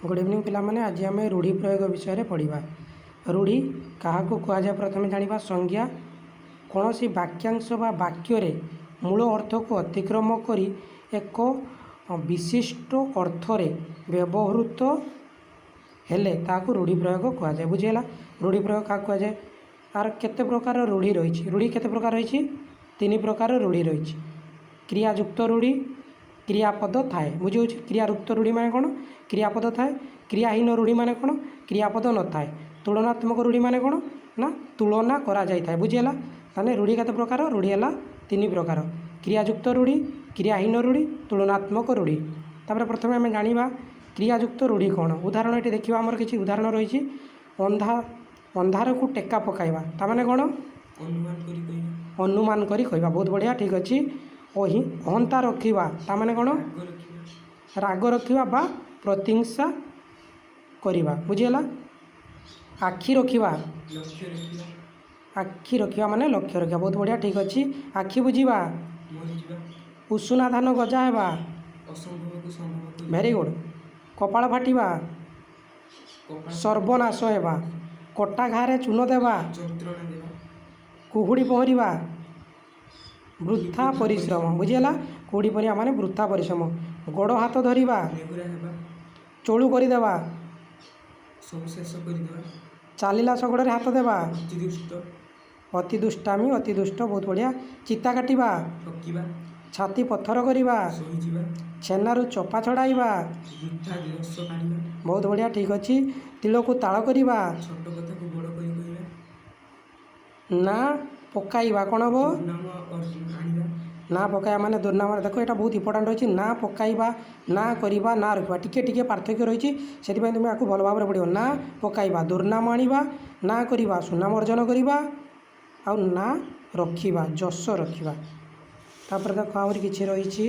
Good evening ପିଲାମାନେ। ଆଜି ଆମେ ରୂଢ଼ି ପ୍ରୟୋଗ ବିଷୟରେ ପଢ଼ିବା। ରୂଢ଼ି କାହାକୁ କୁହାଯାଏ, ପ୍ରଥମେ ଜାଣିବା। ସଂଜ୍ଞା: କୌଣସି ବାକ୍ୟାଂଶ ବା ବାକ୍ୟରେ ମୂଳ ଅର୍ଥକୁ ଅତିକ୍ରମ କରି ଏକ ବିଶିଷ୍ଟ ଅର୍ଥରେ ବ୍ୟବହୃତ ହେଲେ ତାହାକୁ ରୂଢ଼ି ପ୍ରୟୋଗ କୁହାଯାଏ। ବୁଝିହେଲା? ରୂଢ଼ି ପ୍ରୟୋଗ କାହାକୁ କୁହାଯାଏ? ଆର କେତେ ପ୍ରକାର ରୂଢ଼ି ରହିଛି? ରୂଢ଼ି କେତେ ପ୍ରକାର ରହିଛି? ତିନି ପ୍ରକାର ରୂଢ଼ି ରହିଛି। କ୍ରିୟାଯୁକ୍ତ ରୂଢ଼ି, କ୍ରିୟାପଦ ଥାଏ। ବୁଝିହେଉଛି? କ୍ରିୟାଯୁକ୍ତ ରୂଢ଼ି ମାନେ କ'ଣ? କ୍ରିୟାପଦ ଥାଏ। କ୍ରିୟାହୀନ ରୂଢ଼ି ମାନେ କ'ଣ? କ୍ରିୟାପଦ ନଥାଏ। ତୁଳନାତ୍ମକ ରୂଢ଼ି ମାନେ କ'ଣ ନା ତୁଳନା କରାଯାଇଥାଏ। ବୁଝିହେଲା? ତାହେଲେ ରୂଢ଼ି କେତେ ପ୍ରକାର? ରୂଢ଼ି ହେଲା ତିନି ପ୍ରକାର: କ୍ରିୟାଯୁକ୍ତ ରୂଢ଼ି, କ୍ରିୟାହୀନ ରୂଢ଼ି, ତୁଳନାତ୍ମକ ରୂଢ଼ି। ତାପରେ ପ୍ରଥମେ ଆମେ ଜାଣିବା କ୍ରିୟାଯୁକ୍ତ ରୂଢ଼ି କ'ଣ। ଉଦାହରଣ ଏଠି ଦେଖିବା, ଆମର କିଛି ଉଦାହରଣ ରହିଛି। ଅନ୍ଧାରକୁ ଟେକା ପକାଇବା, ତାମାନେ କ'ଣ? ଅନୁମାନ କରି କହିବା। ଅନୁମାନ କରି କହିବା। ବହୁତ ବଢ଼ିଆ, ଠିକ୍ ଅଛି। ଅହନ୍ତା ରଖିବା, ତାମାନେ କ'ଣ? ରାଗ ରଖିବା। ରାଗ ରଖିବା ବା ପ୍ରତିହିଂସା କରିବା। ବୁଝିହେଲା? ଆଖି ରଖିବା। ଲକ୍ଷ୍ୟ ରଖିବା। ଆଖି ରଖିବା ମାନେ ଲକ୍ଷ୍ୟ ରଖିବା। ବହୁତ ବଢ଼ିଆ, ଠିକ୍ ଅଛି। ଆଖି ବୁଜିବା। ମରିଯିବା। ଉଷୁନା ଧାନ ଗଜା ହେବା। ଅସମ୍ଭବକୁ ସମ୍ଭବ କରିବା। Very good. କପାଳ ଫାଟିବା। କପାଳ। ସର୍ବନାଶ ହେବା। କଟା ଘାରେ ଚୂନ ଦେବା। ଯନ୍ତ୍ରଣା ଦେବା। କୁହୁଡ଼ି ପହଁରିବା, ବୃଥା ପରିଶ୍ରମ। ବୁଝିହେଲା? କୁହୁଡ଼ି ପହଁରିବା ମାନେ ବୃଥା ପରିଶ୍ରମ। ଗୋଡ଼ ହାତ ଧରିବା। ନେହୁରା ହେବା। ଚଳୁ କରିଦେବା। ସବୁ ଶେଷ କରିଦେବା। ଚାଲିଲା ଶଗଡ଼ରେ ହାତ ଦେବା। ଅତି ଦୁଷ୍ଟ। ଅତି ଦୁଷ୍ଟାମି, ଅତି ଦୁଷ୍ଟ। ବହୁତ ବଢ଼ିଆ। ଚିତା କାଟିବା। ଠକିବା। ଛାତି ପଥର କରିବା। ସହିଯିବା। ଛେନାରୁ ଚୋପା ଛଡ଼ାଇବା। ବୃଥା ରସ କାଢ଼ିବା। ବହୁତ ବଢ଼ିଆ, ଠିକ୍ ଅଛି। ତିଳକୁ ତାଳ କରିବା। ଛୋଟ କଥାକୁ ବଡ଼ କରି କହିବା। ନା ପକାଇବା କ'ଣ ହେବ? ଦୁର୍ନାମ ଆଣିବା। ନା ପକାଇବା ମାନେ ଦୁର୍ନାମ। ଦେଖ, ଏଇଟା ବହୁତ ଇମ୍ପୋର୍ଟାଣ୍ଟ ରହିଛି। ନା ପକାଇବା, ନା କରିବା, ନା ରଖିବା, ଟିକେ ଟିକେ ପାର୍ଥକ୍ୟ ରହିଛି। ସେଥିପାଇଁ ତୁମେ ଆକୁ ଭଲ ଭାବରେ ପଢ଼ିବ। ନା ପକାଇବା ଦୁର୍ନାମ ଆଣିବା, ନା କରିବା ସୁନାମ ଅର୍ଜନ କରିବା, ଆଉ ନା ରଖିବା ଯଶ ରଖିବା। ତାପରେ ଦେଖ, ଆହୁରି କିଛି ରହିଛି।